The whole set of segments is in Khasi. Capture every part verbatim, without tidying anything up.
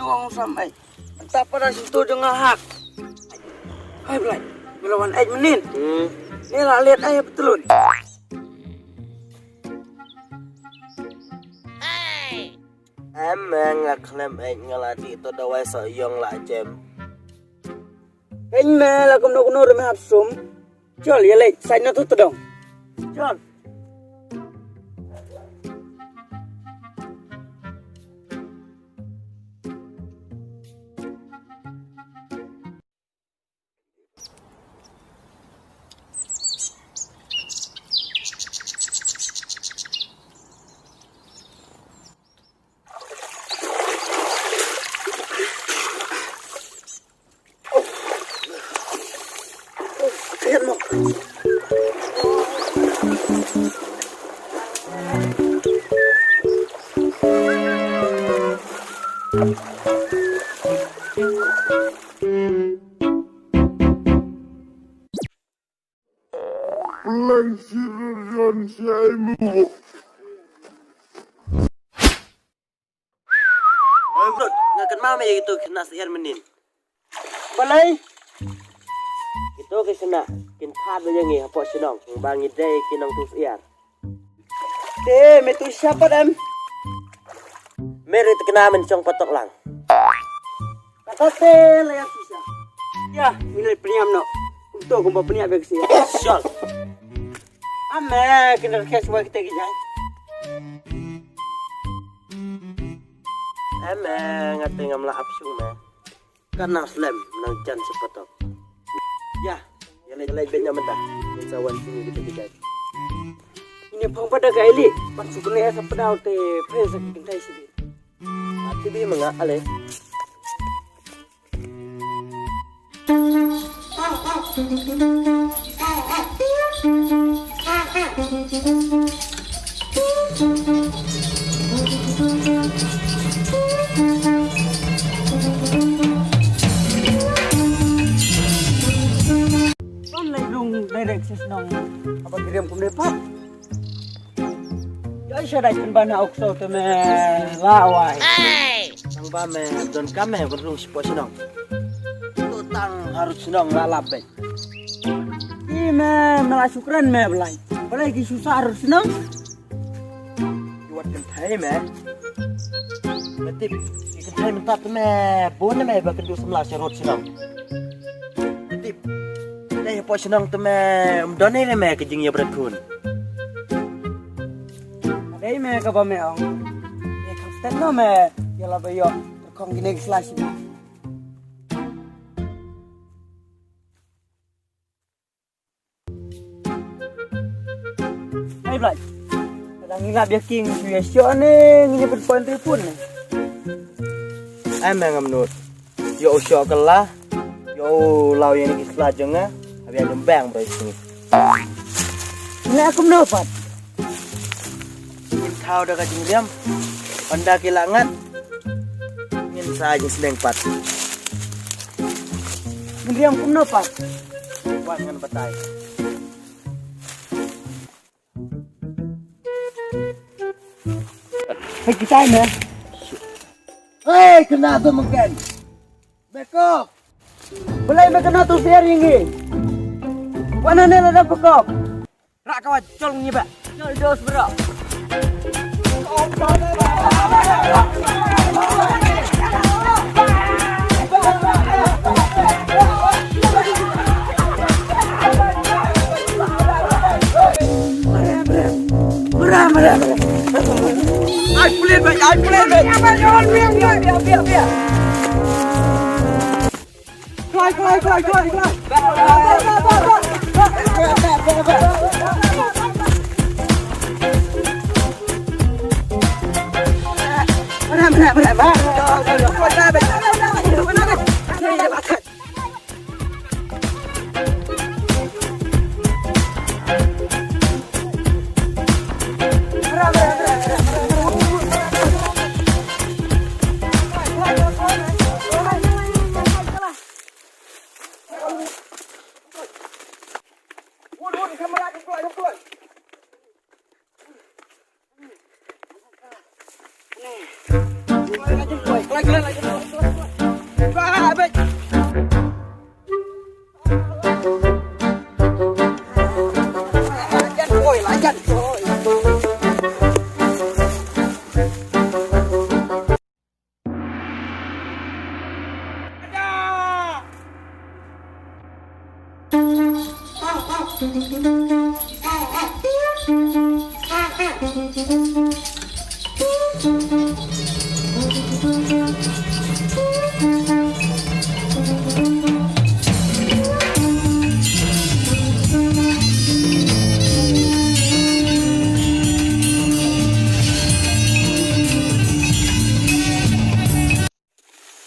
Ong sam ai. Mynta pat da shisha jong nga hak. Hai Blai, me la wan ai mynnin. Hmm. Ne la liat ai betul. Em, nga khlem eh nga la dih to dawai sa yong la jem. Pyn me la kumno kumno ruh me hap sum. Jol, ïa leit, sait na tu tedong. Jol. Oi, bro, nga kynmaw me ïa kito ki khynnah syiar mynnin. Balei? Kito ki khynnah kin phah da ïa ngi hapoh shnong, ba ngi dei ki nongtuh syiar. Te, me tu sha pat em? Me ri te kena men shong patok lang. Kata te la ïa shisha. Ïa, ngi leit pynïam noh. Kumto kumba pynïam bek shisha. Shol. Ame, kena rkhes wa kita ki jai. Ame, nga te ngam lah ap shung me. Kan nang slem, nang jan sepatok. Ïa, ïa leit, ïa leit beit na mynta. Sa wan sini kita ki jai. Ini phong pada ka ili, pan sukne sa pada te, phe sa ki kentai sini. Ati bi menga ale. Ton lai lung direct sis nong. Apa kirim kum depat? Jai sha dai pynban ha u ksew te me la wai. Nang ba me don kam me ban rung sha shnong. Tu tang harud shnong la lap bek. Ki me me la shukran me Blai. Balei ki shu sah harud shnong? Ki wat kynthei me. Me tip ki kynthei mynta te me bun me ba kynduh samla sha rud shnong. Tip. Dei hapoh shnong te me, um don ei re me ka jingïabret khun. Dei me kaba me ong. Ïa kham stet no me, ïa la ba ïoh tyrkhong kine ki sla shi. Hei Blai. Ka dang ïalap ïa ki, ngi shu ïa shoh ne, ngi ïa pynpoi telefon ne. Ai me ngam nud. Ïoh u shoh kylla. Ïoh u law ïa ki sla jong nga. Haba ïa jong bang bro ïa sngi. Ne kumno pat? Ngin thaw da ka jingriam. Ynda ki la ngat. Ngin sa jingsdeng pat. Ngin riam kumno pat? Wat ngan batai. Hei, kita ne. Hei, kena tu mungkin. Beko. Belai me kena tu siar ringi. Wana ne lada beko. Rak kawa jol ngi ba. Jol dos bro. Ai pulir bai, ai pulir bai. Biar, biar, biar, biar. Kloi, kloi, kloi, kloi, kloi.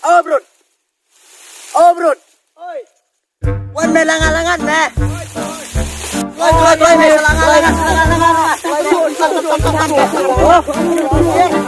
Oh, Brut. Oh, Brut. Oi. Wan me, la nga, la nga me. Oi, oi, oi, me, la nga, la nga, la nga, la nga.